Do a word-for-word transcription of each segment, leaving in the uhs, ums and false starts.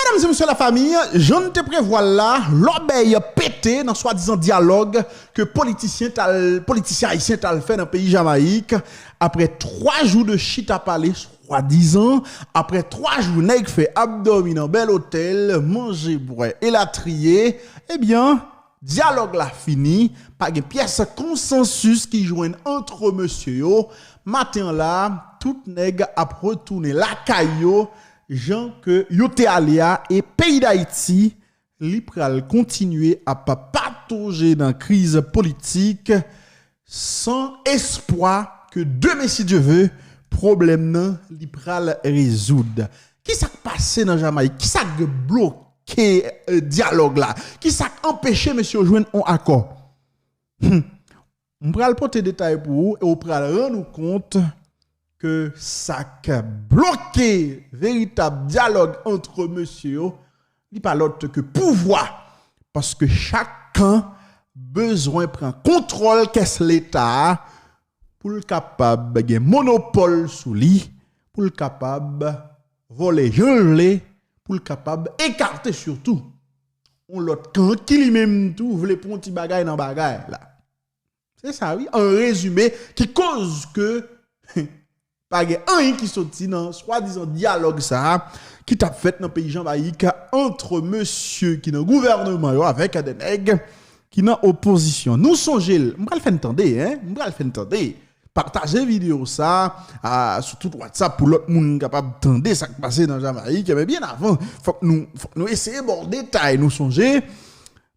Medam e mesye lafanmi, jan n te prevwa l la, lòbèy pete nan swadizan dyalòg ke politisyen t al, politisyen ayisyen t al fè nan peyi Jamayik. Apre twa jou de chita pale, swadizan, apre twa jou nèg fè ap dòmi nan bèl otèl, manje, bwè, elatriye, ebyen, dyalòg la fini, pa gen pyès konsansis ki jwenn ant mesye yo. Maten an la, tout nèg ap retounen lakay yo, jan ke yo te ale a, e peyi Dayiti, li pral kontinye ap patoje nan kriz politik, san espwa ke demen, si Dye ve, pwoblèm nan li pral rezoud. Kisa k pase nan Jamayik? Kisa k bloke, eh, dyalòg la? Kisa k anpeche mesye yo jwenn yon akò? Hmm. M pral pote detay pou ou e ou pral rann ou kont ke sa k bloke veritab dyalòg ant mesye yo, li pa lòt ke pouvwa. Paske chak kan bezwen pran kontwòl kès Leta a pou l kapab gen monopòl sou li, pou l kapab vòlè jan l vle, pou l kapab ekate sitou yon lòt kan ki li menm tou vle pran yon ti bagay nan bagay la. Se sa wi, an rezime, ki koz ke pa gen anyen ki soti nan swadizan dyalòg sa a ki t ap fèt nan peyi Jamayik ant mesye ki nan gouvènman yo avèk de nèg ki nan opozisyon. Nou sonje l, m pral fè n tande, en, m pral fè n tande. Pataje videyo sa a, a, sou tout WhatsApp pou lòt moun kapab tande sa k pase nan Jamayik. Men byen avan, fòk nou, fòk nou eseye ba w detay. Nou sonje,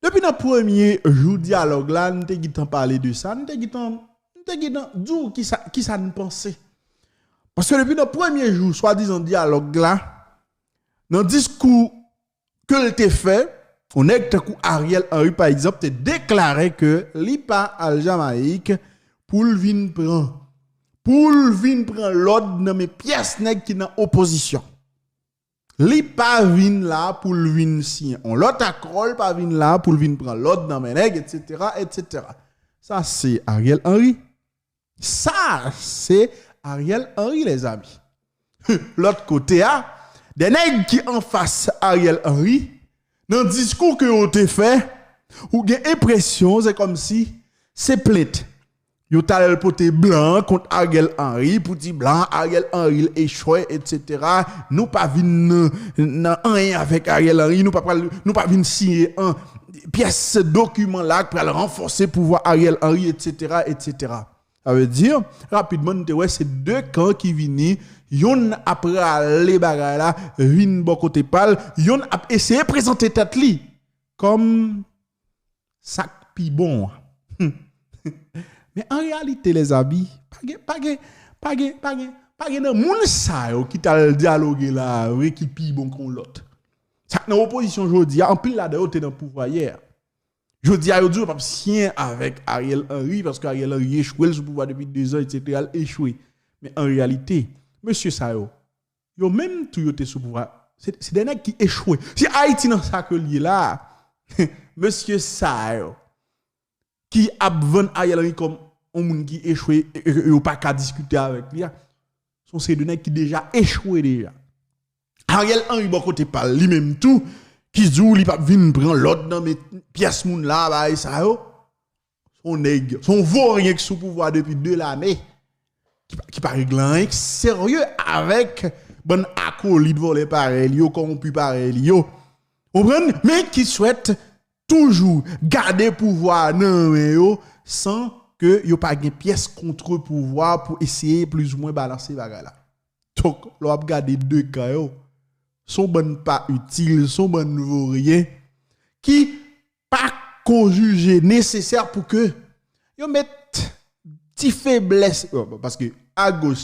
depi nan premye jou dyalòg la, n te gentan pale de sa, n te gentan, n te gentan di w kisa, kisa n panse. Paske depi nan premye jou swadizan dyalòg la, nan diskou ke l te fè, yon nèg tankou Ariel Henry, pa egzanp, te deklare ke li pa al Jamayik pou l vin pran, pou l vin pran lòd nan men pyès nèg ki nan opozisyon. Li pa vin la pou l vin siyen yon lòt akò, li pa vin la pou l vin pran lòd nan men nèg, etsetera, etsetera. Sa se Ariel Henry. Sa se Ariel Henry, lèzanmi. Lòt kote a, de nèg ki anfas Ariel Henry, nan diskou ke yo te fè, ou gen enpresyon se kòmsi se plent. Yo t al pote blan kont Ariel Henry pou di blan, Ariel Henry l echwe, etsetera. Nou pa vin nan, nan anyen avèk Ariel Henry, nou pa pral, nou pa vin siyen an pyès dokiman la k pral ranfòse pouvwa Ariel Henry, etsetera, etsetera. Sa vle di, rapidman, nou te wè se de kan ki vini, yonn ap rale bagay la, vin bò kote pa l, yonn ap eseye prezante tèt li kòm sa k pi bon an. Men an reyalite, lèzanmi, pa gen, pa gen, pa gen, pa gen, pa gen nan moun sa yo ki t al dyaloge la a vre ki pi bon ke yon lòt. Sa k nan opozisyon jodi a, anpil ladan yo te nan pouvwa yè. Jodi a, yo di yo p ap siyen avèk Ariel Henry, paske Ariel Henry echwe, l sou pouvwa depi de zan, etsetera, l echwe. Men an reyalite, mesye sa yo, yo menm tou yo te sou pouvwa. Se, se de nèg ki echwe. Si Ayiti nan sa ke l ye la, mesye sa yo, ki ap vann Ariel Henry kòm yon moun ki echwe, e, e, yo pa ka diskite avèk li a, se yon seri de nèg ki deja echwe deja. Ariel Henry bò kote pa l, li menm tou, ki di w li p ap vin pran lòd nan men pyès moun la, bagay sa yo. Se yon nèg, se yon voryen ki sou pouvwa depi de lane, ki pa, ki pa regle anyen ki serye avèk bann akolit vòlè parèy li yo, kòwonpi parèy li yo. Konprann? Men ki swèt toujou gade pouvwa a nan men yo san ke yo pa gen pyès kontre-pouvwa pou eseye plizoumwen balanse bagay la. Donk, lè w ap gade de kan yo, se yon bann pa itil, se yon bann voryen ki pa ko jije nesesè pou ke yo met ti feblès, bon, paske agoch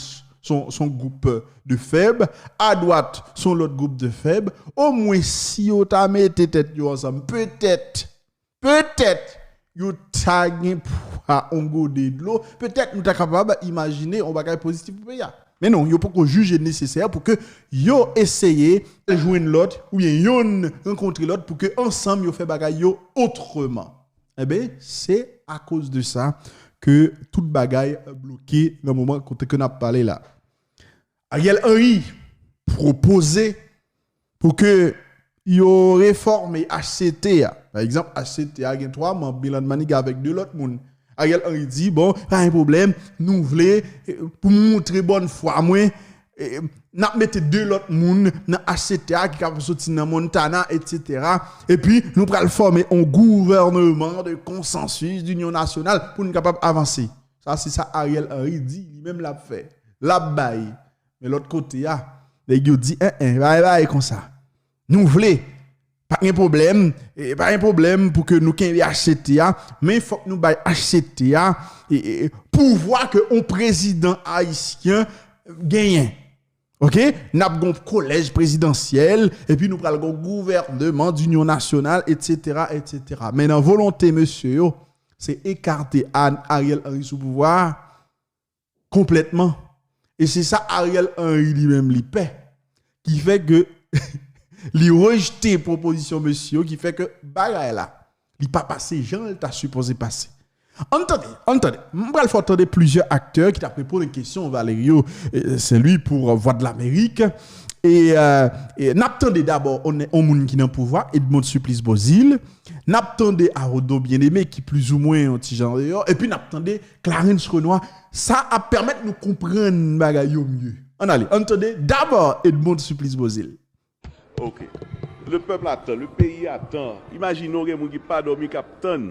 se yon, se yon gwoup de fèb, adwat se yon lòt gwoup de fèb, omwen si yo ta mete tèt yo ansanm, petèt, petèt, yo ta gen pwa yon gode dlo, petèt nou ta kapab imajine yon bagay pozitif pou peyi a. Men non, yo poko jije nesesè pou ke yo eseye jwenn lòt, oubyen yonn rankontre lòt pou ke ansanm yo fè bagay yo otreman. Enben, se akoz de sa ke tout bagay bloke nan moman kote ke n ap pale la. Ariel Henry pwopoze pou ke yo refòme H C T a. Pa egzanp, H C T a gen twa manm, Milan Maniga avèk de lòt moun. Ariel Henry di, bon, pa gen pwoblèm, nou vle, eh, pou moutre bòn fwa mwen, eh, n ap mete de lòt moun nan H C T a ki kapab soti nan Montana, etsetera. Epi, nou pral fòme yon gouvènman de konsansis, dinyon nasyonal, pou n kapab avanse. Sa, se sa Ariel Henry di, li menm l ap fè. L ap bay. Men lòt kote a, nèg yo di, en, en, pa bay konsa. Nou vle, pa gen pwoblèm, e, pa gen pwoblèm pou ke nou kenbe H C T a, men fòk nou bay H C T a, e, e, pouvwa ke yon prezidan ayisyen genyen. Oke? N ap gon kolèj prezidansyèl, epi nou pral gon gouvènman dinyon nasyonal, etsetera, etsetera. Men nan volonte mesye yo, se ekate An-, Ariel Henry sou pouvwa a konplètman. E se sa Ariel Henry li menm li pè. Ki fè ke li rejte pwopozisyon mesye yo, ki fè ke bagay la, li pa pase jan l ta sipoze pase. Ann tande, ann tande. M pral fè w tande plizyè aktè ki t ap reponn kesyon Valerio, eh, Saint Louis pou, eh, Vwadlamerik. E, eh, e n ap tande dabò on, on moun ki nan pouvwa, Edmonde Supplice Beauzile. N ap tande Arodon Bien-Aimé ki plizoumwen yon ti jan deyò. Epi n ap tande Clarens Renois. Sa ap pèmèt nou konprann bagay yo mye. Ann ale, ann tande dabò Edmonde Supplice Beauzile. Ok. Le peuple attend, le pays attend. Imajine w gen moun ki pa dòmi k ap tann.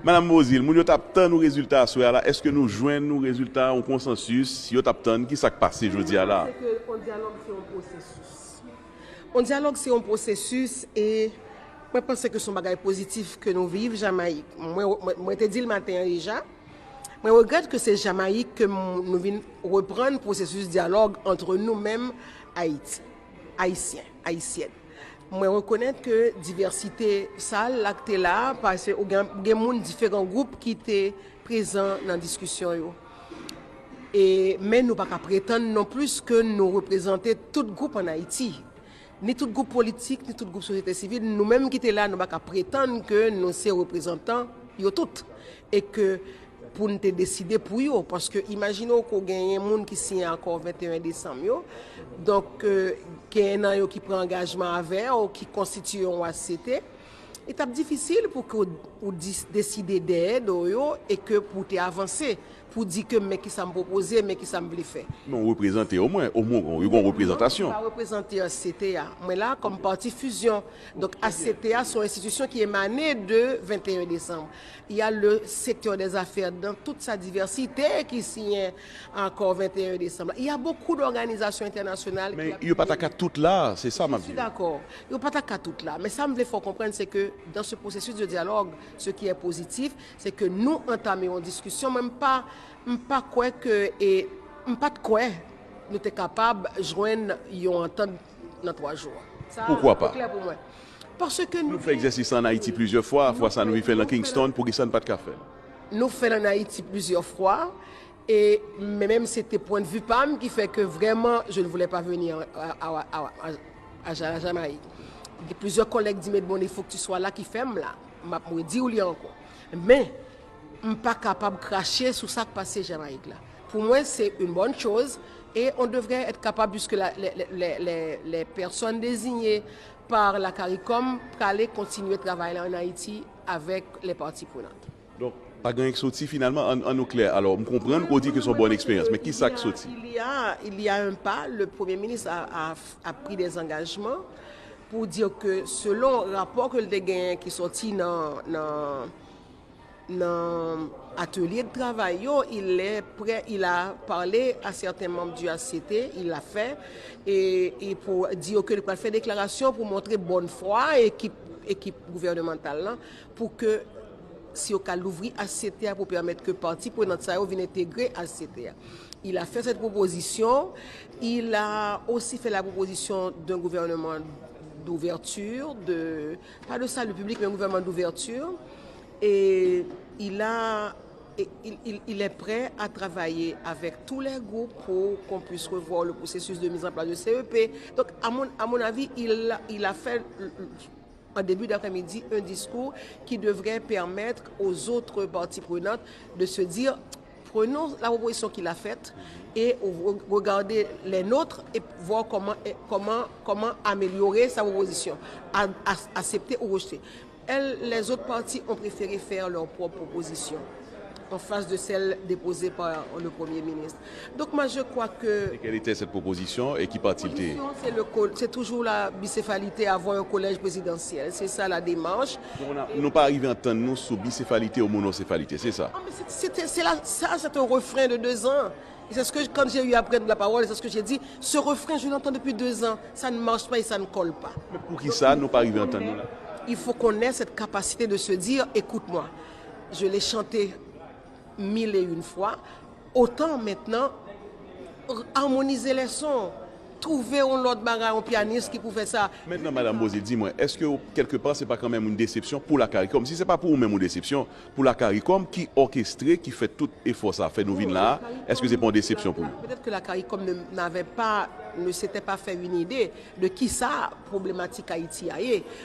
Madam Beauzile, moun yo t ap tann yon rezilta aswè a la, èske nou jwenn yon rezilta, yon konsansis, yo t ap tann, ki sa k pase jodi a la? Yon dyalòg se yon pwosesis. Yon dyalòg se yon pwosesis e mwen panse ke se yon bagay pozitif ke nou viv Jamayik. Mwen, mwen, mwen te di l maten an deja, mwen regrèt ke se Jamayik ke m, nou vin reprann pwosesis dyalòg antre nou menm Ayiti, Ayisyen, Ayisyèn. Mwen rekonèt ke divèsite sa la k te la, paske ou gen, gen moun diferan gwoup ki te prezan nan diskisyon yo. E, men nou pa ka pretann non plis ke nou reprezante tout gwoup ann Ayiti. Ni tout gwoup politik, ni tout gwoup sosyete sivil, nou menm ki te la, nou pa ka pretann ke nou se reprezantan yo tout. E ke pou n te deside pou yo. Paske imajine w ke w genyen moun ki siyen akò venteyen desanm yo. Donk, euh, genyen nan yo ki pran angajman avè w, ki konstitiye yon H C T. Li t ap difisil pou ke w, ou dis, deside dèyè do yo e ke pou w te avanse, pou w di ke men kisa m pwopoze, men kisa m vle fè. Men w reprezante omwen, omwen w gon reprezantasyon. Non, m pa reprezante H C T a. Mwen la kòm pati Fusion. Donk H C T a se yon enstitisyon ki emane de venteyen desanm. Il y a le secteur des affaires dans toute sa diversité ki siyen akò venteyen desanm la. Il y a beaucoup d'organisations internationales ki... Men yo pa ta ka tout la, se sa m ap di. Je suis d'accord. Yo pa ta ka tout la. Men sa m vle fè w konprann, se ke dans ce processus de dialogue, ce qui est positif, se ke nou antame yon diskisyon, men m pa, m pa kwè ke, e, m pa t kwè nou te kapab jwenn yon antant nan twa jou. Sa, Poukwa pa? Se klè pou mwen. Paske nou... Nou fè egzèsis sa ann Ayiti plizyè fwa, fwa sa nou vin fè l nan Kingston, poukisa n pa t ka fè l? Nou fè l ann Ayiti plizyè fwa, e, men menm se te pwennvi pa m ki fè ke vrèman, je ne voulais pas venir a, a, a, a, a, a la Jamaïque. Gen plizyè kòlèg di m, Edmonde, il faut que tu sois là, ki fè m la. M ap redi w li ankò. Men, m pa kapab krache sou sa k pase Jamayik la. Pou mwen, se une bonne chose et on devrait être capable, puisque la, les, les, les, les, les personnes désignées par la CARICOM prale kontinye travay la ann Ayiti avèk les parties prenantes. Donk, pa gen anyen k soti finalman, ann, ann nou klè. Alò, m konprann ke w di ke se yon bòn eksperyans, men ki sa k soti? Il y a, il y a un pas, le Premier ministre a, a, a pris des engagements pour dire que selon rapò ke l te genyen ki soti nan, nan, nan atelye de travay yo, il est prêt, il a parlé à certains membres du H C T, il l'a fait, e, e pou di yo ke li pral fè deklarasyon pou montre bòn fwa ekip, ekip gouvènemantal lan, pou ke si yo ka louvri H C T a pou pèmèt ke pati prenant sa yo vin entegre H C T a. Il a fait cette proposition, il a aussi fait la proposition d'un gouvernement d'ouverture, de, pas de salut public, mais un gouvernement d'ouverture. Et il a, et il, il, il est prêt à travailler avec tous les groupes pour qu'on puisse revoir le processus de mise en place de C E P. Donc, à mon, à mon avis, il, il a fait, en début d'après-midi, un discours qui devrait permettre aux autres parties prenantes de se dire, Prenons la proposition qu'il a faite et regardez les nôtres et voir comment, comment, comment améliorer sa proposition. A- a- Accepter ou rejeter. Elles, les autres partis ont préféré faire leur propre proposition en face de celle déposée par le Premier ministre. Donc moi, je crois que... Et quelle était cette proposition et qui parti-l te ye? C'est toujours la bicéphalité avant un collège présidentiel. C'est ça la démarche. Nou pa rive antann nou sou bicéphalité ou monosépalité, c'est ça? Ah, mais c'est, c'est, c'est là, ça, c'est un refrain de deux ans. Et c'est ce que, quand j'ai eu à prendre la parole, c'est ce que j'ai dit. Ce refrain, je l'entends depuis deux ans. Ça ne marche pas et ça ne colle pas. Men poukisa nou pa rive antann nou la? Il faut qu'on ait cette capacité de se dire, écoute-moi, je l'ai chanté mille et une fois, autant maintenant harmoniser les sons, trouver un autre bagay, un pianiste qui pouvait ça. Maintenant, Madame Beauzile, dis-moi, est-ce que quelque part, c'est pas quand même une déception pour la CARICOM? Si c'est pas pour vous-même une déception, pour la CARICOM qui orchestre, qui fait tout effort ça, fait nous venir là, est-ce que c'est pas une déception pour vous? Peut-être que la CARICOM ne, n'avait pas, ne s'était pas fait une idée de qui ça, problématique Haïti a.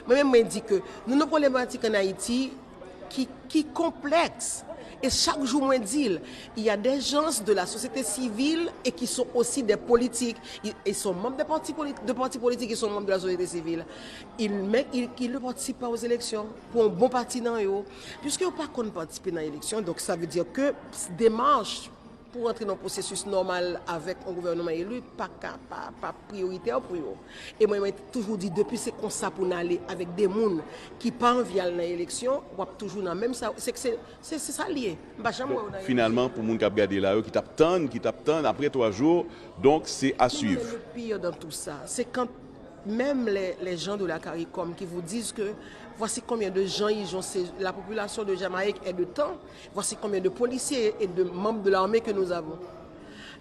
Moi-même, je dis que nous, nos problématiques en Haïti, ki, ki konplèks. E chak jou mwen di l, il y a des gens de la société civile et qui sont aussi des politiques. Ils, ils sont membres des partis politiques, de partis politiques, ils sont membres de la société civile. Ils, mais ils, ils ne participent pas aux élections. Pour un bon parti nan yo, puisque yo pa konn patisipe nan eleksyon, donc ça veut dire que démarche pour rentrer dans un processus normal avec un gouvernement élu, pa ka, pa, pa prioritaire pour yo. E mwen, mwen toujou di, depi se konsa pou n ale avèk de moun ki pa anvi al nan eleksyon, w ap toujou nan menm sa, se, se, se, se sa l ye. M pa janm wè w nan eleksyon. Finalman, pou moun k ap gade la yo, ki t ap tann, ki t ap tann, après trois jours, donc c'est à suivre. Le pire dans tout ça, c'est quand même les, les gens de la CARICOM qui vous disent que voici combien de gens ils ont, la population de Jamaïque est de tant, voici combien de policiers et de membres de l'armée que nous avons.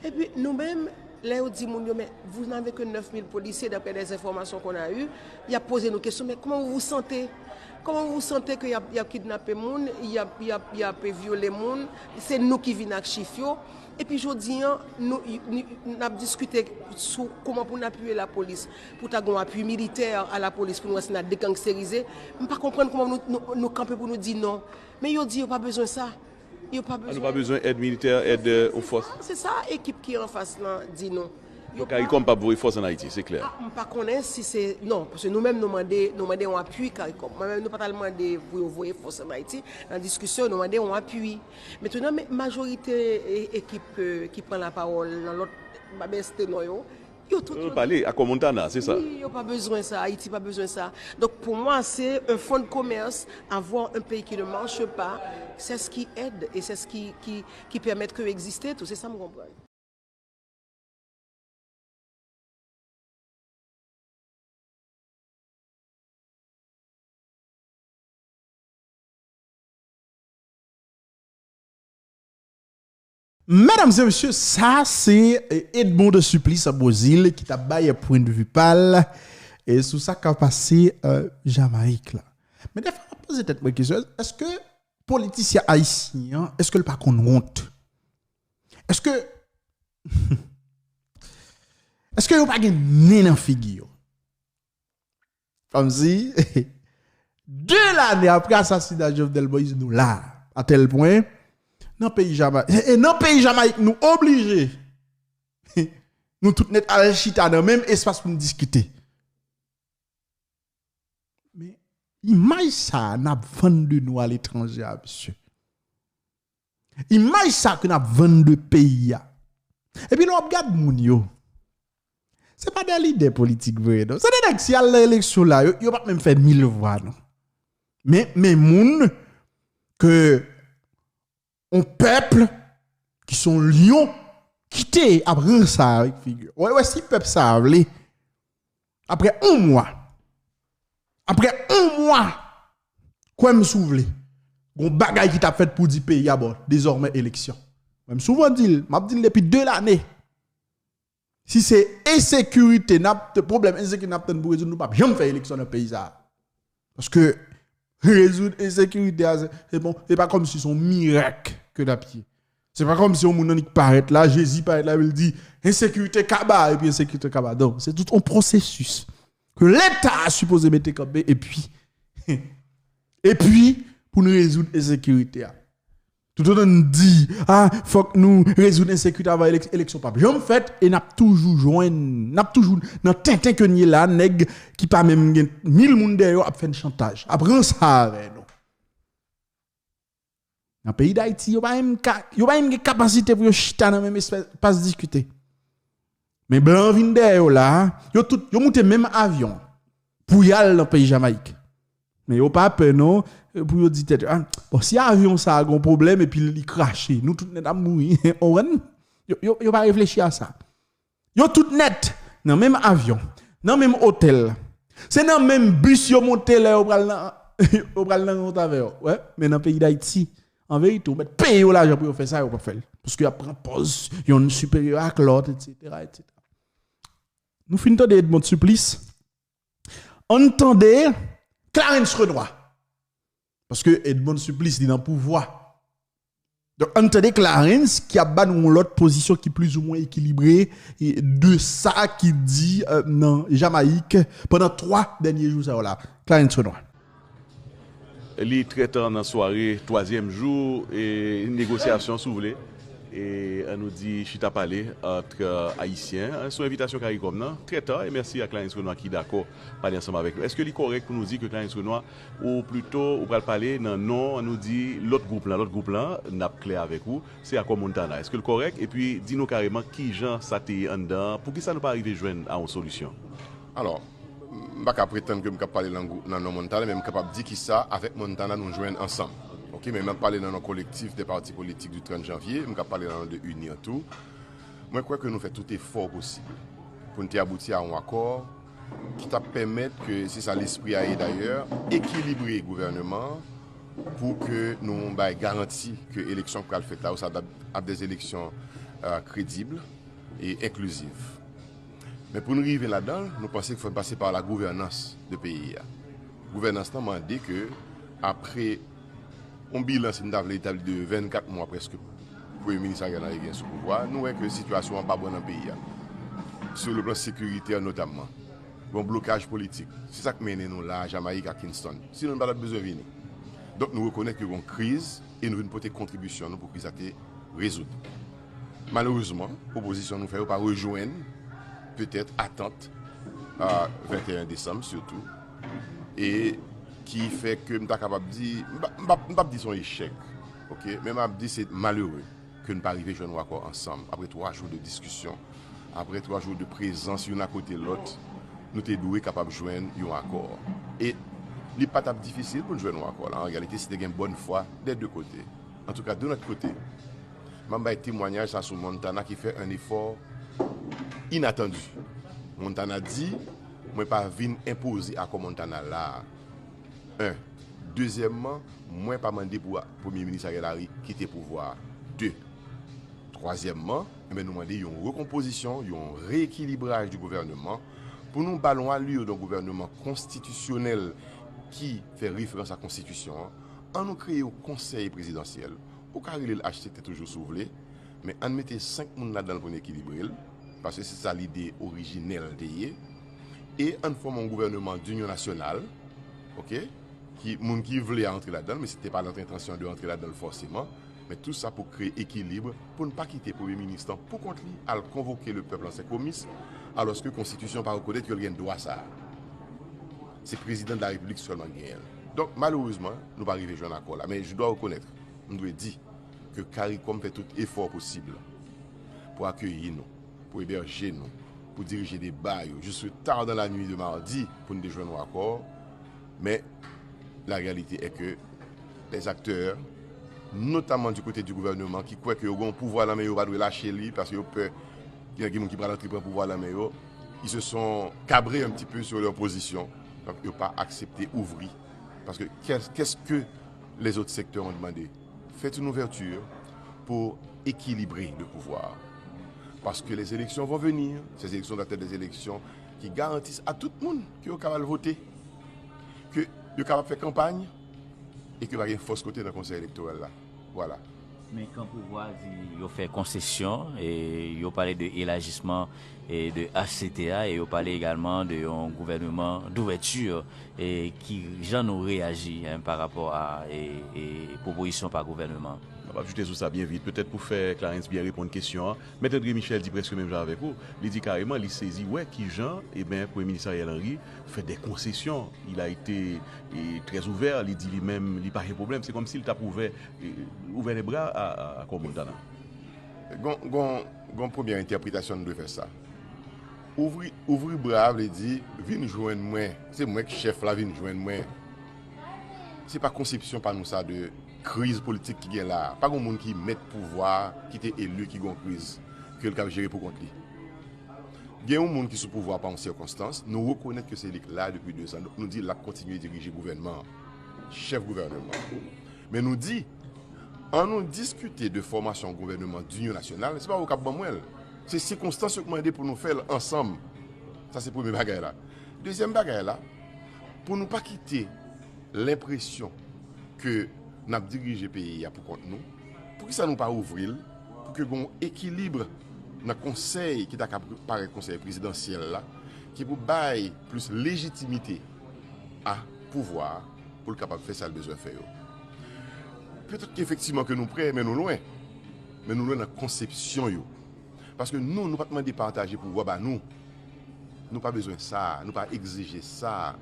Epi nou menm, lè yo di moun yo, mais vous n'avez que neuf mille policiers d'après les informations qu'on a eues, y ap poze nou kesyon, mais comment vous vous sentez? Comment vous vous sentez que y ap, y ap kidnape moun, y ap, y ap, y ap vyole moun, se nou ki vin ak chif yo? Epi jodi an, nou, nou, n ap diskite sou kòman pou n apiye lapolis, pou ta gen yon apui militè a lapolis, pou nou wè si n a deganngsterize. M pa konprann kòman nou, nou, nou kanpe pou nou di non. Men yo di yo pa bezwen sa. Yo pa bezwen. Nou pa bezwen èd militè, èd yon fòs. Se sa ekip ki anfas lan di nou. Donk, CARICOM p ap voye fòs ann Ayiti, se klè. Ah, m pa konnen si se, non, paske nou menm nou mande, nou mande yon apui CARICOM. Mwen menm nou pa t al mande pou yo voye fòs ann Ayiti. Nan diskisyon, nou mande yon apui. Mentnan, men majorite e- ekip euh, ki pran lapawòl nan lòt, m pa bezwen site non yo, yo tout Yo pale ak Montana, se sa. Wi, yo pa bezwen sa, Ayiti pa bezwen sa. Donk pou mwen, se un fonds de commerce, avoir un pays qui ne marche pas, c'est ce qui aide et c'est ce qui, qui, qui permet que existe tout. Se sa m konprann. Medam e mesye, sa se Edmond Supplice Beauzile ki t ap bay pwennvi pa l sou sa k ap pase Jamayik la. Men defwa m ap poze tèt mwen kesyon, èske politisyen ayisyen an, èske l pa konn wont? Èske èske yo pa gen nen nan figi yo? Kòmsi de lane apre asasina Jovenel Moïse, nou la, a tèl pwen, nan peyi Jamayik, e nan peyi Jamayik, nou oblije nou tout nèt al chita nan menm espas pou n diskite. Men imaj sa a n ap vann de nou aletranje a, mesye. Imaj sa ke n ap vann de peyi a. Epi lè w ap gad moun yo, se pa de lidè politik vre non. Se de nèg si y al nan eleksyon la, yo, yo p ap menm fè mil vwa non. Men, men moun ke yon pèp ki se yon lyon kite ap ranse avèk figi. Wè, wè si pèp sa a vle, apre yon mwa, apre yon mwa, kwè m si w vle, gon bagay ki t ap fèt pou di peyi a bon, dezòmè eleksyon. Mwen m souvan di l, m ap di l depi de lane. Si se ensekirite n ap, pwoblèm ensekirite n ap tann pou rezoud, nou p ap janm fè eleksyon nan peyi sa a. Paske rezoud ensekirite a, se, se bon, se pa kòmsi se yon mirak ke n ap ye. Se pa kòmsi yon moun annik parèt la, Jezi parèt la, epi l di, ensekirite kaba, epi ensekirite kaba. Non, se tout yon pwosesis ke Leta a sipoze mete kanpe, epi, epi pou n rezoud ensekirite a. Nou te tann di, ah, fòk nou rezoud ensekirite avan elek- eleksyon p ap janm fèt, e n ap toujou jwenn, n ap toujou nan tenten ke n ye la, nèg ki pa menm gen mil moun dèyè yo ap fè n chantaj, ap ranse avè nou. Nan peyi Dayiti, yo pa menm ka, yo pa menm gen kapasite pou yo chita nan menm espas diskite. Men blan vin dèyè yo la, yo tout, yo moute menm avyon pou y al nan peyi Jamayik. Men yo pa pè non, pou yo di tèt yo, ah, bon, si avyon sa a gon pwoblèm epi li krache, nou tout nèt ap mouri. Ou konprann? Yo, yo, yo pa reflechi a sa. Yo tout nèt nan menm avyon, nan menm otèl. Se nan menm bis yo monte lè yo pral nan, yo pral nan rant avè yo. Wè, men nan peyi Dayiti, an verite, ou mèt peye yo lajan pou yo fè sa, yo p ap fè l. Paske y ap pran pòz yonn siperyè ak lòt, etsetera, etsetera. Nou fin tande Edmonde Supplice. Ann tande Clarens Renois. Paske Edmonde Supplice, li nan pouvwa. Donk, ann tande Clarens ki ap ba nou yon lòt pozisyon ki plizoumwen ekilibre e de sa ki di, euh, nan Jamayik pandan twa dènye jou sa yo la. Clarens Renois. Li trè ta nan sware twazyèm jou e negosyasyon, si w vle, e ann nou di chita pale ant, euh, Ayisyen, euh, sou envitasyon CARICOM nan. Trè ta, e mèsi a Clarens Renois ki dakò pale ansanm avèk nou. Èske li kòrèk pou nou di ke Clarens Renois, ou plito, ou pral pale nan non, ann nou di, lòt gwoup lan? Lòt gwoup lan, n ap klè avèk ou, se akò Montana. Èske l kòrèk? Epi, di nou kareman kijan sa te ye anndan an, poukisa nou pa rive jwenn a yon solisyon? Alò, m pa ka pretann ke m ka pale nan, nan non Montana, men m kapab di kisa avèk Montana nou jwenn ansanm. Ok, men m ap pale nan non kolektif de pati politik du trant janvye, m ka pale nan non de UNIR tou. Mwen kwè ke nou fè tout efò posib pou n te abouti a yon akò ki t ap pèmèt ke, se sa lespri a ye dayè, ekilibre gouvèneman an pou ke nou bay garanti ke eleksyon k pral fèt la, ou sa ap, ap de eleksyon, euh, kredib e enkliziv. Men pou n rive ladan l, nou panse ke fò n pase pa la gouvènans de peyi a. Gouvènans lan mande ke apre yon bilan, si n ta vle etabli, de vennkat mwa prèske Premye Minis Ariel Henry gen sou pouvwa a, nou wè ke sitiyasyon an pa bon nan peyi a. Sou le plan sekiritè notamman. Gon blokaj politik. Se sa k mennen nou la a Jamayik, a Kingston. Sinon, nou pa t ap bezwen vini. Donk, nou rekonèt ke gon kriz e nou vin pote kontribisyon nou pou kriz la te rezoud. Malerezman, pwopozisyon nou fè yo pa rejwenn petèt atant a venteyen desanm sitou, e ki fè ke m ta kapab di, m pa, m pa, m p ap di se yon echèk, ok, men m ap di se malere ke n pa rive jwenn yon akò ansanm apre twa jou de diskisyon, apre twa jou de prezans youn akote lòt, nou te dwe kapab jwenn yon akò. E li pa t ap difisil pou n jwenn yon akò la, an reyalite, si te gen bòn fwa dè de kote. Antouka, de nòt kote, m ap bay temwayaj sa sou Montana ki fè yon efò inatandi. Montana di, mwen pa vin enpoze akò Montana la a. En. Dezyèmman, mwen pa mande pou Premye Minis Ariel Henry kite pouvwa a. De. Twazyèmman, enben, nou mande yon rekonpozisyon, yon reyekilibraj di gouvèneman pou nou ba l yon alur de yon gouvèneman konstitisyonèl ki fè referans a konstitisyon an. Ann nou kreye yon konsèy prezidansyèl. Ou ka rele l H C T toujou si w vle, men ann mete senk moun ladan l pou n ekilibre l, paske se sa lide orijinèl te ye. E ann fòme yon gouvèneman dinyon nasyonal, ok, ki, moun ki vle a antre ladan l, men se te pa nan entansyon de antre ladan l fòseman, men tou sa pou kreye ekilib, pou n pa kite premye minis lan pou kont li al konvoke lepèp lan senk komis, alòske konstitisyon pa rekonèt ke l gen dwa sa a. Se prezidan de la repiblik sèlman ki genyen l. Donk, malerezman, nou pa rive jwenn akò la. Men, je dois reconnaître, m dwe di, ke CARICOM fè tout efò posib pou akeyi nou, pou ebèje nou, pou dirije deba yo, jusque tard dans la nuit de mardi, pou n te jwenn yon akò. Men, la réalité est que les acteurs, notamment du côté du gouvernement, ki kwè ke yo gen yon pouvwa nan men yo, yo pa dwe lache li, paske yo pè gen, gen moun ki pral antre pran pouvwa nan men yo, ils se sont cabrés un petit peu sur leur position. Donc, yo pa aksepte ouvri. Parce que qu'est-ce, qu'est-ce que les autres secteurs ont demandé? Faites une ouverture pour équilibrer le pouvoir. Parce que les élections vont venir, ces élections doivent être des élections qui garantissent à tout moun ke yo ka al vote, ke yo kapab fè kanpay e ke pa gen fòs kote nan konsèy elektoral la. Voilà. Men kan pouvwa di yo fè konsesyon, e yo pale de elajisman e de H C T A, e yo pale egalman de yon gouvèneman douvèti, e ki jan nou reyaji, en, pa rapò a, e, e pwopozisyon pa gouvèneman? M ap ajoute sou sa byen vit, petèt pou fè Clarens byen reponn kesyon an. Mèt André Michel di prèske menm jan avèk ou. Li di kareman li sezi wè kijan, eben, Premye Minis Ariel Henry fè de konsesyon. Il a été, eh, très ouvert, li di li menm, li pa gen pwoblèm. Se kòmsi li t ap ouvè, eh, ouvè les bras a, a, a Kòmòd la. Gon, gon, gon premyè entèpretasyon nou dwe fè sa. Ouvri, ouvri bra vle di, vin jwenn mwen. Se mwen k chèf la, vin jwenn mwen. Se pa konsepsyon pa nou sa de kriz politik ki gen la a. Pa gon moun ki mèt pouvwa a, ki te eli, ki gon kriz, ke l k ap jere pou kont li. Gen yon moun ki sou pouvwa pa yon sèkonstans, nou rekonèt ke se li k la depi de zan, donk nou di l ap kontinye dirije gouvènman an, chèf gouvènman an. Men nou di, an nou diskite de fòmasyon yon gouvènman dinyon nasyonal, se pa ou k ap ban mwen l. Se sikonstans yo k mande pou nou fè l ansanm. Sa se premye bagay la. Dezyèm bagay la, pou nou pa kite lenpresyon ke n ap dirije peyi a pou kont nou, poukisa nou pa ouvri l pou ke gon ekilib nan konsèy ki ta ka parèt konsèy prezidansyèl la, ki pou bay plis lejitimite a pouvwa a pou l kapab fè sa l bezwen fè yo. Petèt ke efektivman ke nou prè, men nou lwen. Men nou lwen nan konsepsyon yo. Paske nou, nou pa t mande pataje pouvwa ba nou. Nou pa bezwen sa, nou pa egzije sa.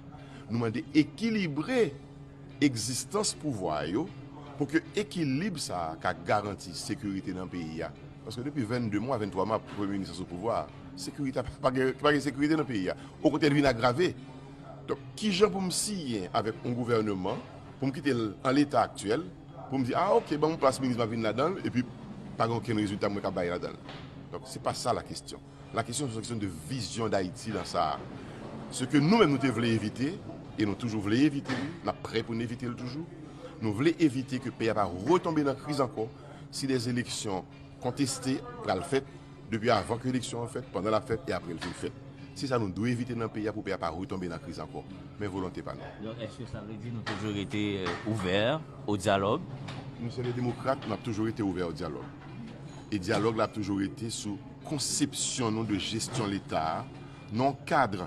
Nou mande ekilibre egzistans pouvwa yo pou ke ekilib sa a ka garanti sekirite nan peyi a. Paske depi vennde mwa, venntwa mwa, premye minis la sou pouvwa a, sekirite a pa gen, pa gen sekirite nan peyi a. Okontrè, li vin agrave. Donk, kijan pou m siyen avèk yon gouvèneman, pou m kite l an leta aktyèl, pou m di, a, oke, ban m yon plas minis, m ap vin ladan l, epi pa gen okenn rezilta mwen ka bay ladan l. Donk, se pa sa la kesyon. La kesyon, se yon kesyon de vizyon Dayiti nan sa a. Se ke nou menm nou te vle evite, e nou toujou vle evite li, n ap prè pou n evite l toujou. Nou vle evite ke peyi a pa retonbe nan kriz ankò, si de eleksyon konteste pral fèt, depi avan ke eleksyon an fèt, pandan l ap fèt e apre l fin fèt. Se sa nou dwe evite nan peyi a pou peyi a pa retonbe nan kriz ankò. Men volonte pa nou. Donk, èske sa vle di nou toujou rete, euh, ouvè o dyalòg? Nou se le demokrat, n ap toujou rete ouvè o dyalòg. E dyalòg la ap toujou rete sou konsepsyon nou de jesyon Leta a, nan yon kad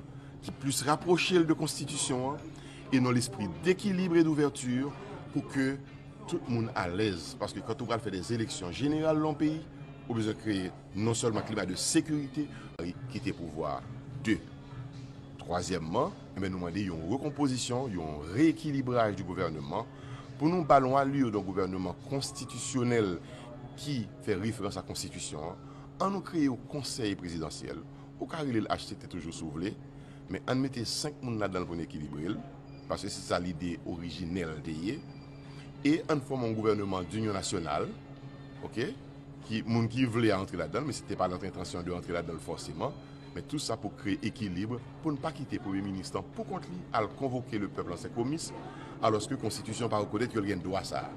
ki plis rapwoche l de konstitisyon an, e nan lespri dekilib e douvèti pou ke tout moun alèz. Paske kan ou pral fè de eleksyon jeneral nan yon peyi, ou bezwen kreye non sèlman klima de sekirite, kite pouvwa a. De, twazyèmman, enben, nou mande yon rekonpozisyon, yon reyekilibraj di gouvèneman, pou nou ba l yon alur de yon gouvèneman konstitisyonèl ki fè referans a konstitisyon an. An nou kreye yon konsèy prezidansyèl. Ou ka rele l H C T toujou si w vle, men ann mete senk moun ladan l pou n ekilibre l, paske se sa lide orijinèl te ye. E ann fòme yon gouvèneman dinyon nasyonal, oke? Ki, moun ki vle a antre ladan l, men se te pa notre intention de antre ladan l fòseman. Men tou sa pou kreye ekilib, pou n pa kite premye minis lan pou kont li al konvoke le pèp lan Senkomis, alòske konstitisyon pa rekonèt ke l gen dwa sa a.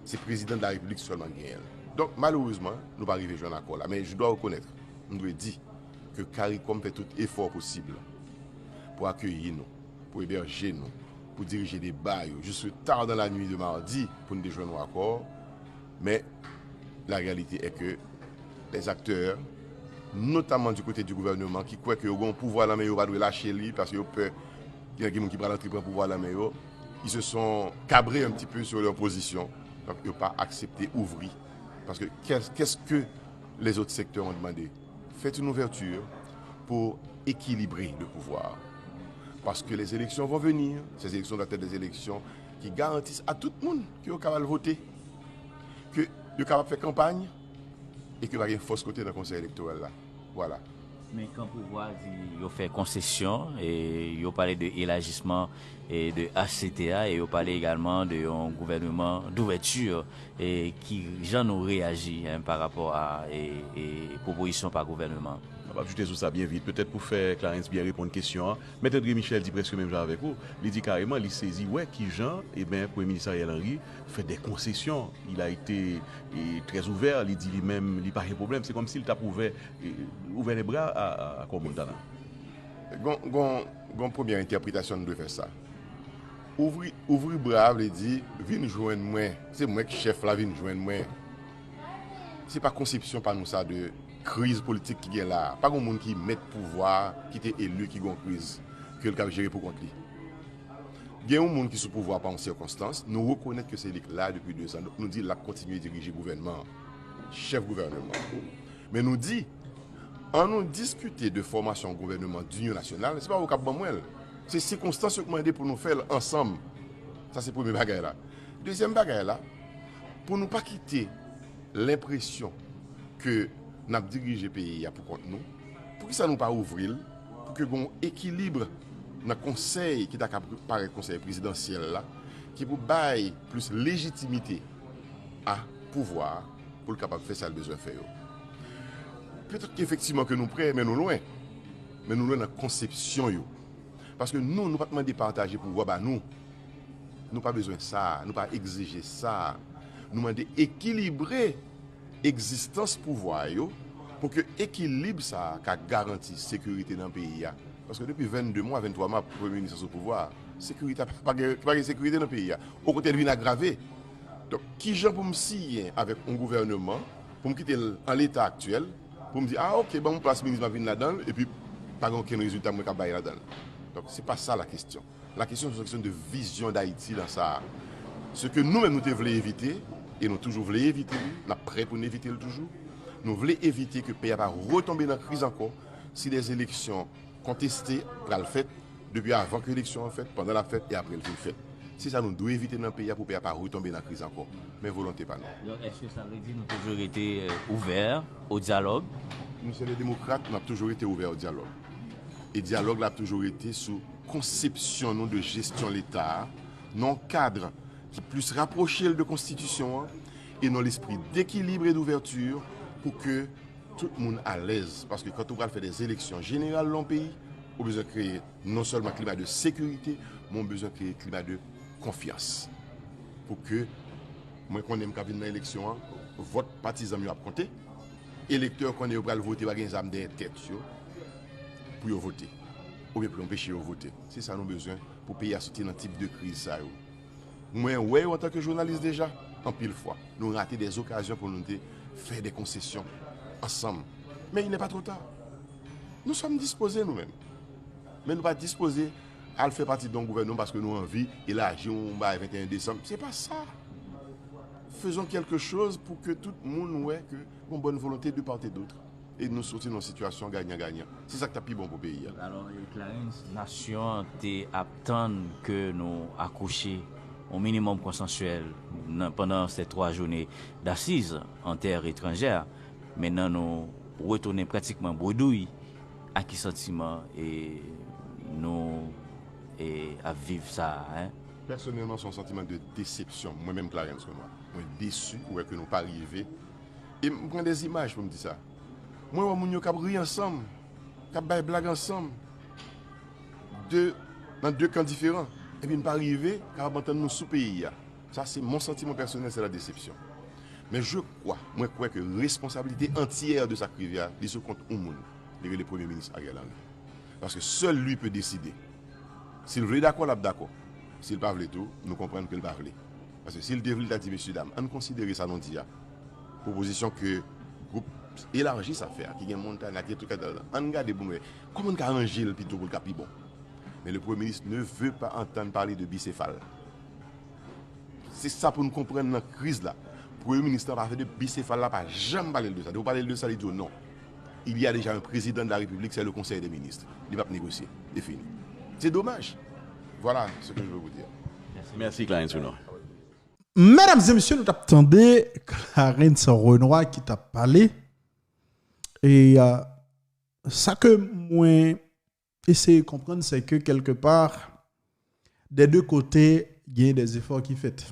Se prezidan de la repiblik sèlman ki genyen l. Donk, malerezman, nou pa rive jwenn akò la. Men je dois reconnaître, m dwe di, ke CARICOM fè tout efò posib pou akeyi nou, pou ebèje nou, pou dirije deba yo, jusque tard dans la nuit de mardi, pou n te jwenn yon akò. Men, la réalité est que les acteurs, notamment du côté du gouvernement, ki kwè ke yo gen yon pouvwa nan men yo, yo pa dwe lache li, paske yo pè gen, gen moun ki pral antre pran pouvwa nan men yo, ils se sont cabrés un petit peu sur leur position. Donk, yo pa aksepte ouvri. Paske, qu'est-ce, qu'est-ce que les autres secteurs ont demandé? Faites une ouverture pour équilibrer le pouvoir. Parce que les élections vont venir, ces élections doivent être des élections qui garantissent à tout moun ke yo ka al vote, ke yo kapab fè kanpay, e ke pa gen fòs kote nan Konsèy Elektoral la. Voilà. Men kan pouvwa di yo fè konsesyon, e yo pale de elajisman e de H C T A, e yo pale egalman de yon gouvèneman douvèti, e ki jan nou reyaji, en, pa rapò a, e, e pwopozisyon pa gouvèneman? M ap ajoute sou sa byen vit, petèt pou fè Clarens byen reponn kesyon an. Mèt André Michel di prèske menm jan avèk ou. Li di kareman li sezi wè kijan, eben, Premye Minis Ariel Henry fè de konsesyon. Il a été, eh, très ouvert, li di li menm, li pa gen pwoblèm. Se kòmsi l t ap ouvè, eh, ouvè les bras a, a, a Kòmòd la. Gon, gon, gon premyè entèpretasyon nou dwe fè sa. Ouvri, ouvri bra a vle di, vin jwenn mwen. Se mwen k chèf la, vin jwenn mwen. Se pa konsepsyon pa nou sa de kriz politik ki gen la a. Pa gon moun ki mèt pouvwa a, ki te eli, ki gon kriz, ke l k ap jere pou kont li. Gen yon moun ki sou pouvwa pa yon sikonstans, nou rekonèt ke se li k la depi de zan, donk nou di l ap kontinye dirije gouvènman an, chèf gouvènman an. Men nou di, an nou diskite de fòmasyon yon gouvènman dinyon nasyonal, se pa ou k ap ban mwen l. Se sikonstans yo k mande pou nou fè l ansanm. Sa se premye bagay la. Dezyèm bagay la, pou nou pa kite lenpresyon ke n ap dirije peyi a pou kont nou, poukisa nou pa ouvri l pou ke gen yon ekilib nan konsèy ki ta ka parèt konsèy prezidansyèl la, ki pou bay plis lejitimite a pouvwa a pou l kapab fè sa l bezwen fè yo. Petèt ke efektivman ke nou prè, men nou lwen. Men nou lwen nan konsepsyon yo. Paske nou, nou pa t mande pataje pouvwa ba nou. Nou pa bezwen sa, nou pa egzije sa. Nou mande ekilibre egzistans pouvwa yo pou ke ekilib sa a ka garanti sekirite nan peyi a. Paske depi vennde mwa, venntwa mwa, premye minis la sou pouvwa a, sekirite a pa gen, pa gen sekirite nan peyi a. Okontrè, l vin agrave. Donk, kijan pou m siyen avèk yon gouvènman, pou m kite l an leta aktyèl, pou m di, a, oke, ban m yon plas minis, m ap vin ladan l, epi pa gen okenn rezilta mwen ka bay ladan l. Donk, se pa sa la kesyon. La kesyon, se yon kesyon de vizyon Dayiti nan sa a. Se ke nou menm nou te vle evite, e nou toujou vle evite li, n ap prè pou n evite l toujou. Nou vle evite ke peyi a pa retonbe nan kriz ankò si de eleksyon konteste pral fèt depi avan ke eleksyon an fèt, pandan l ap fèt e apre l fin fèt. Se sa nou dwe evite nan peyi a pou peyi a pa retonbe nan kriz ankò. Men volonte pa nou. Donk, èske sa vle di nou toujou rete euh, ouvè o dyalòg? Nou se de demokrat, n ap toujou rete ouvè o dyalòg. E dyalòg la ap toujou rete sou konsepsyon nou de jesyon Leta a, nan yon kad ki plis rapwoche l de konstitisyon an, e nan lespri dekilib e douvèti pou ke tout moun alèz. Paske kan ou pral fè de eleksyon jeneral nan yon peyi, ou bezwen kreye non sèlman klima de sekirite, men ou bezwen kreye klima de konfyans. Pou ke mwen konnen m ka vin nan eleksyon an, vòt patizan m yo ap konte, elektè yo konnen yo pral vote, pa gen zam dèyè tèt yo pou yo vote, oubyen pou yo anpeche yo vote. Se sa nou bezwen pou peyi a soti nan tip de kriz sa yo. Mwen wè yo antanke jounalis deja, anpil fwa. Nou rate de okazyon pou nou te fè de konsesyon ansanm. Men il n'est pas trop tard. Nou sòm dispoze nou menm. Men nou pa dispoze al fè pati de yon gouvènman paske nou anvi elaji yon bagay venteyen desanm. Se pa sa. Faisons quelque chose pour que tout moun wè ke gon bòn volonte de part et d'autre. E nou soti nan yon sitiyasyon ganyan ganyan. Se sa k t ap pi bon pou peyi a. Alò, Clarens, nasyon an te ap tann ke nou akouche yon minimòm konsansyèl pandan se twa jounen dasiz an tè etranjè. Mentnan nou retounen pratikman bredouy. A ki santiman e nou e ap viv sa a? Pèsonèlman, se yon santiman de desepsyon. Mwen menm, Clarens Renois, mwen desi wè ke nou pa rive. E m pran de imaj pou m di sa. Mwen wè moun yo k ap ri ansanm, k ap bay blag ansanm, de, nan de kan diferan. Epi n pa rive kapab antann nou sou peyi a. Sa se mon sentiment personnel, c'est la déception. Men je crois, mwen kwè ke responsablite antyè de sa k rive a, li sou kont yon moun. Li rele Premye Minis Ariel Henry. Paske sèl li pe deside. Si l vle dakò, l ap dakò. Si l pa vle tou, nou konprann ke l pa vle. Paske si l te vle, l ta di, mesye dam, ann konsidere sa nou di a. Pwopozisyon ke gwoup elaji sa fè a, ki gen Montana, ki gen tout ladan l. Ann gade pou n wè kòman n ka ranje l pito pou l ka pi bon. Men le Premye Minis ne veut pas entendre parler de bicéphale. Se sa pou n konprann nan kriz la. Premye Minis la pa fè de bicéphale la, pa janm pale l de sa. Depi w pale l de sa, li di w non. Il y a déjà un président de la République, c'est le Conseil des ministres. Li p ap negosye. E fini. C'est dommage. Voilà ce que je veux vous dire. Mèsi Clarens Renois. Medam e mesye, nou t ap tande Clarens Renois ki t ap pale. E euh, sa ke mwen eseye konprann, se ke kèlkepa, dè de kote, gen de zefò ki fèt.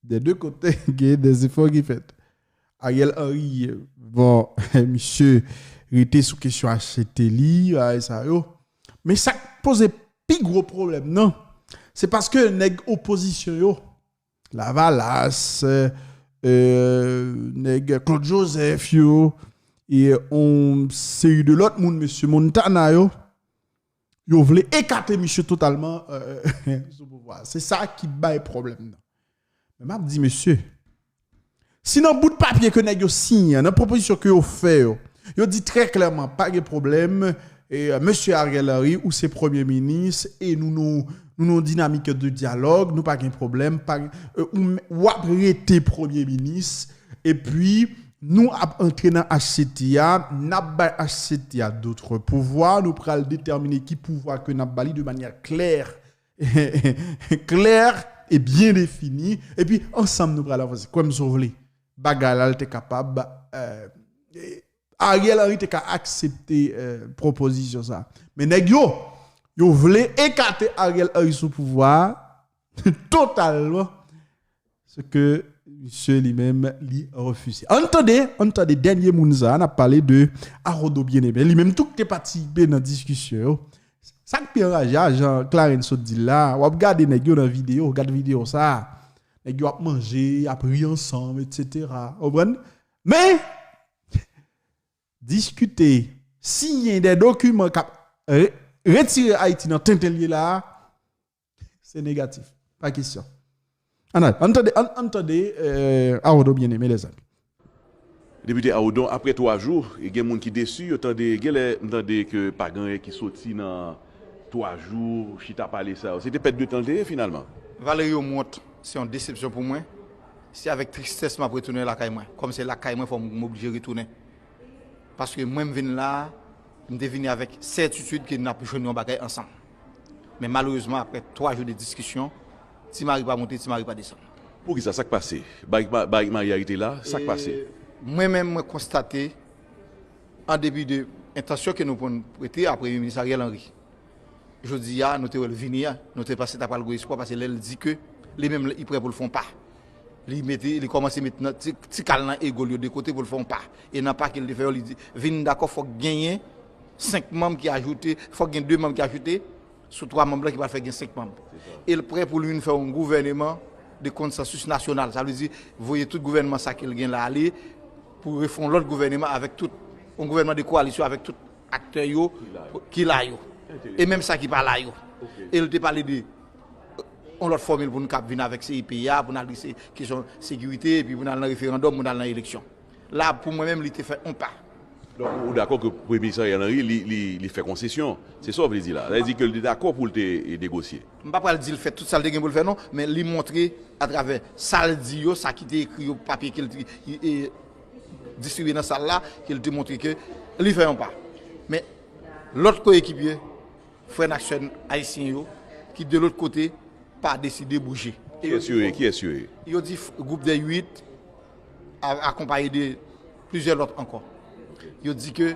Dè de kote, gen de zefò ki fèt. Ariel Henry, bon, misye rete sou kesyon achte li, bagay sa yo. Men sa k poze pi gwo pwoblèm nan, se paske nèg opozisyon yo, Lavalas, euh, nèg Claude Joseph yo, e yon seri de lòt moun, mesye Montana yo, yo vle ekate misye totalman euh, sou pouvwa. Se sa ki bay pwoblèm nan. Men m ap di mesye, si nan bout papye ke nèg yo siyen an, nan pwopozisyon ke yo fè yo, yo di trè klèman, pa gen pwoblèm, E, euh, Mesye Ariel Henry, ou se premye minis, e nou, nou, nou, nou dinamik de dyalòg, nou pa gen pwoblèm, pa, euh, ou, w ap rete premye minis, epi nou ap antre nan H C T a, n ap bay H C T a dòt pouvwa, nou pral detèmine ki pouvwa ke n ap ba li de manyè klè, klè e byen defini, epi ansanm nou pral avanse. Kwè m si w vle, bagay la, l te kapab, euh, Ariel Henry te ka aksepte, euh, pwopozisyon sa. Men nèg yo, yo vle ekate Ariel Henry sou pouvwa a totalman, se ke misye li menm, li refize. Ann tande, ann tande dènye moun sa, n ap pale de Arnaud Bien-Aimé. Li menm tou ki te patisipe nan diskisyon yo. Sa k pi anraje a, jan Clarens sot di l la, w ap gade nèg yo nan videyo, gad videyo sa. Nèg yo ap manje, ap ri ansanm, etsetera. Ou konprann? Men, diskite, siyen de dokiman k ap re-, retire Ayiti nan tenten l ye la a, se negatif. Pa kesyon. Ann al, ann tande, ann, ann tande, euh, Arnaud Bien-Aimé, lèzanmi. Depite Arnaud, apre twa jou, e gen moun ki desi, yo tande, genlè m tande ke pa gen anyen ki soti nan twa jou chita pale sa yo. Se te pèt de tan l te ye finalman. Valerio, m wont, se yon desepsyon pou mwen. Se avèk tristès m ap retounen lakay mwen. Kòm se lakay mwen, fò m oblije retounen. Paske mwen, m vin la, m te vini avèk sètitid ke n ap jwenn yon bagay ansanm. Men malerezman, apre twa jou de diskisyon, Ti Mari pa monte, Ti Mari pa desann. Poukisa? Sa k pase? Barik Ma-, Barik Mari a rete la? Sa k pase? E mwen menm, mwen konstate, an depi de entansyon ke nou pran prete a Premye Minis Ariel Henry, jodi a, nou te wè l vini a, nou te panse ta pral gwo espwa, paske lè l di ke li menm, li prè pou l fè yon pa. Li mete, li kòmanse met nan ti, ti kal nan ego l yo de kote pou l fè yon pa. E nan pa ke l te fè yo, li di, vin dakò, fòk genyen senk manm ki ajoute, fòk gen de manm ki ajoute sou twa manm lan ki pral fè gen senk manm. E l prè pou l vin fè yon gouvèneman de konsansis nasyonal. Sa vle di, voye tout gouvènman sa ke l gen la ale pou refè yon lòt gouvèneman avèk tout, yon gouvènman de koalisyon avèk tout aktè yo ki la yo. E menm sa ki pa la yo. E l te pale de yon lòt fòmil pou n kab vin avèk C I P a, pou n al rese kesyon sekirite, epi pou n al nan referandòm, pou n al nan eleksyon. La, pou mwen menm, li te fè yon pa. Donk, ou dakò ke Premye Minis Ariel Henry, li, li, li fè konsesyon? Se sa w vle di la? Sa vle di ke li te dakò pou l te, e, negosye? M pa pral di l fè tout sa l te gen pou l fè, non, men li montre atravè sa l di yo, sa ki te ekri yo, papye ke l te, e, distribye nan sal la, ke l te montre ke li fè yon pa. Men, lòt koyekipye, frè n ak sè n ayisyen yo, ki de lòt kote, pa deside bouje. Kiyès yo ye? Kiyès yo ye? Yo di f-, gwoup dè uit, a-, akonpaye de plizyè lòt ankò. Yo di ke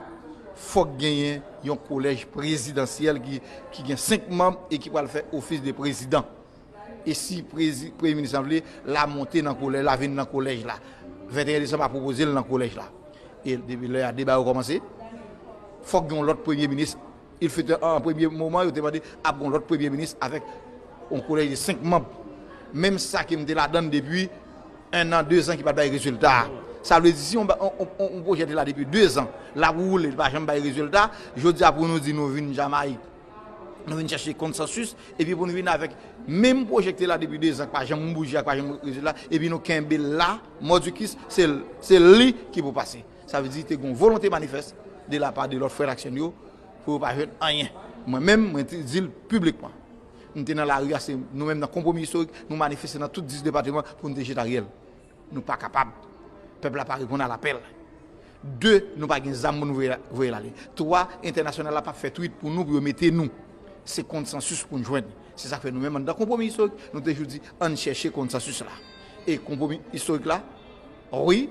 fòk genyen yon kolèj prezidansyèl ki, ki gen senk manm e ki pral fè ofis de prezidan. E si prezi-, premye minis lan vle, l a monte nan kolèj, l a vin nan kolèj la. Venteyen desanm a pwopoze l nan kolèj la. E depi lè a, deba yo kòmanse. Fòk gen yon lòt premye minis. Il fut un, an premye moman, yo te mande ap gen yon lòt premye minis avèk yon kolèj de senk manm. Menm sa ke m te ladann depi en an, de zan ki pa t bay rezilta. Sa vle di, si yon ba-, on, on, on, on pwojè te la depi de zan, l ap woule, li pa janm bay rezilta, jodi a pou nou di nou vin Jamayik, nou vin chèche konsansis, epi pou nou vin avèk menm pwojè ki te la depi de zan, ki pa janm bouje, ki pa janm rezilta, epi nou kenbe l la, mòdikis, se l, se li ki pou pase. Sa vle di, te gen yon volonte manifès de la pa de lòt frè n ak sè n yo pou yo pa jwenn anyen. Mwen menm, mwen te di l piblikman. M te nan lari a, se nou menm nan Konpwomi Istorik, nou manifeste nan tout dis depatman pou nou te jete Ariel. Nou pa kapab. Pèp la pa reponn a lapèl. De, nou pa gen zam pou nou voye, voye l ale. Twa, entènasyonal la p ap fè twit pou nou, pou yo mete nou. Se konsansis pou n jwenn. Se sa k fè nou menm anndan Konpwomi Istorik, nou te toujou di, ann chèche konsansis la. E Konpwomi Istorik la, wi,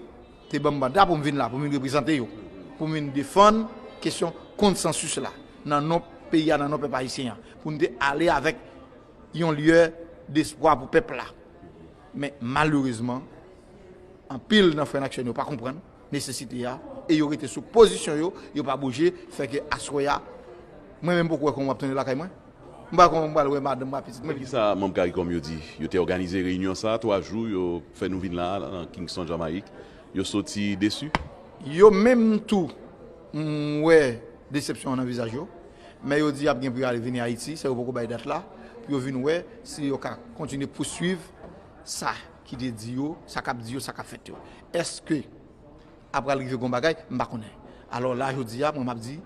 te ban m manda pou m vin la, pou m vin reprezante yo, pou m vin defann kesyon konsansis la, nan non peyi a, nan non pèp ayisyen an, pou n te ale avèk yon lyè despwa pou pèp la. Men malerezman, anpil nan frè n ak sè n yo pa konprann nesesite a, e yo rete sou pozisyon yo, yo pa bouje, fè ke aswè a, mwen menm poko wè kòman m ap tounen lakay mwen. M pa wè kòman m pral wè madanm mwen, pitit mwen. Kisa manm CARICOM yo di? Yo te òganize reyinyon sa a, twa jou, yo fè nou vin la a, nan Kingston, Jamayik. Yo soti desi? Yo menm tou, m wè desepsyon an nan vizaj yo. Men yo di y ap gen pou yo al vini Ayiti, sa yo poko bay dat la, pou yo vin wè si yo ka kontinye pouswiv sa ki te di yo, sa k ap di yo, sa k ap fèt yo. Èske ap pral rive gon bagay, m pa konnen. Alò la, jodi a, mwen m ap di,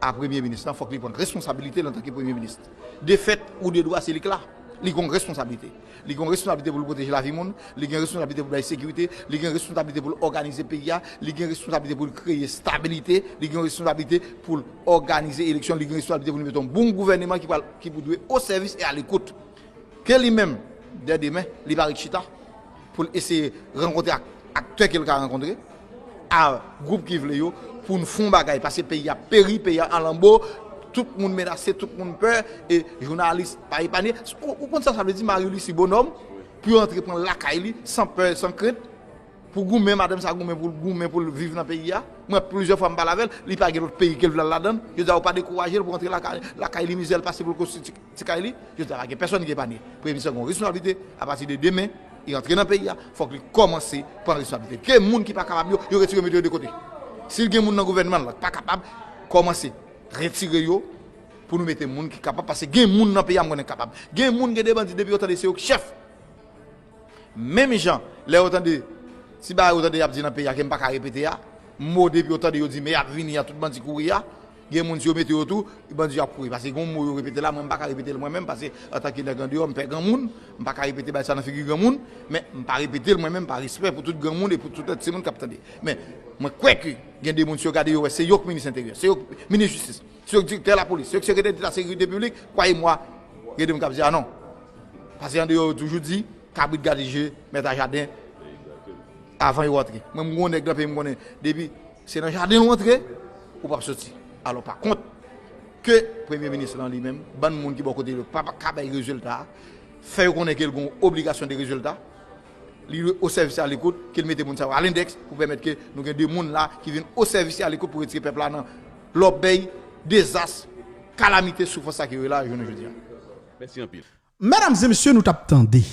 a premye minis lan, fòk li pran responsabilite l antanke premye minis. Defèt ou de dwa, se li k la. Li gen yon responsablite. Li gen yon responsablite pou l pwoteje lavi moun, li gen responsablite pou l bay sekirite, li gen responsablite pou l òganize peyi a, li gen responsablite pou l kreye stabilite, li gen responsablite pou l òganize eleksyon, li gen responsablite pou l mete yon bon gouvèneman ki pral, ki pou dwe o sèvis e a lekout. Ke li menm, dè demen, li pa ret chita pou l eseye rankontre ak aktè ke l ka rankontre, a gwoup ki vle yo, pou n fè yon bagay, paske peyi a peri, peyi a an lanbo, tout moun menase, tout moun pè, e jounalis pa epanye. Ou, ou konn sa sa vle di, Marie Lucie Bonhomme, pou yo antre pran lakay li, san pè, san krent, pou goumen, madanm sa goumen pou l goumen pou l viv nan peyi a. Mwen, plizyè fwa m pale avè l, li pa gen lòt peyi ke l vle al ladan l. Yo di a ou pa dekouraje l pou antre lakay, lakay li, mizè l pase pou l konstitye ti kay li. Yo di a pa gen pèsonn ki epanye. Premye minis lan gen yon responsablite, apati de demen, li antre nan peyi a, fòk li kòmanse pran responsablite. Ke moun ki pa kapab yo, yo retire mete yo de kote. Si l gen moun nan gouvènman l la ki pa kapab, kòmanse retire yo pou nou mete moun ki kapab, paske gen moun nan peyi a m konnen kapab. Gen moun, gen de bandi, depi yo tande se yo k chèf. Menm jan, lè yo tande, ti bagay yo tande y ap di nan peyi a ke m pa ka repete a, mo depi yo tande yo di men y ap vini a, tout bandi kouri a, gen moun si yo mete yo tou, bandi yo ap kouri. Paske gen yon mo yo repete la, mwen m pa ka repete l mwen menm, paske antanke nèg andeyò, m pè granmoun, m pa ka repete bagay sa nan figi granmoun, men m pa repete l mwen menm pa respè pou tout granmoun e pou tout lòt timoun k ap tande. Men, mwen kwè ke gen de moun si yo gade yo wè se yo k minis enteryè, se yo k minis jistis. Se yo k direktè lapolis, se yo k sekretè deta sekirite piblik, kwaye mwa, gen de moun k ap di a non. Paske andeyò yo toujou di, kabrit gade je mèt a jaden avan yo antre. Mwen m gon nèg nan peyi m konnen, depi se nan jaden ou antre, ou p ap soti. Alò pa kont, ke premye minis lan li menm, bann moun ki bò kote l yo pa, pa ka bay rezilta, fè yo konnen ke l gon obligasyon de rezilta, li dwe o sèvis e a lekout, ke l mete moun sa yo a lendèks pou pèmèt ke nou gen de moun la ki vin o sèvis e a lekout pou retire pèp la nan lòbèy, dezas, kalamite, soufrans sa ke yo ye la jounen jodi a. Mèsi anpil. Medam e mesye, nou t ap tande.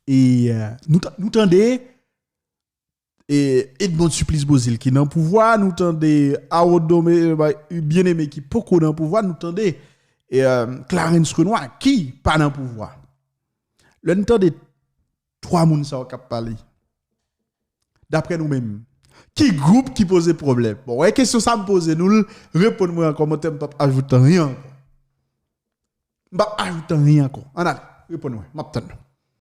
E, euh, nou, t- nou tande e Edmonde Supplice Beauzile ki nan pouvwa, nou tande Harold Dome, euh, Bien-Aimé ki poko nan pouvwa, nou tande e, euh, Clarens Renois ki pa nan pouvwa. Lè n tande twa moun sa yo k ap pale, daprè nou menm, ki gwoup ki poze pwoblèm? Bon, wè kesyon sa m poze nou l, reponn mwen an kòmantè, m p ap ajoute anyen ankò. M p ap ajoute anyen ankò. Ann ale, reponn mwen, m ap tann nou.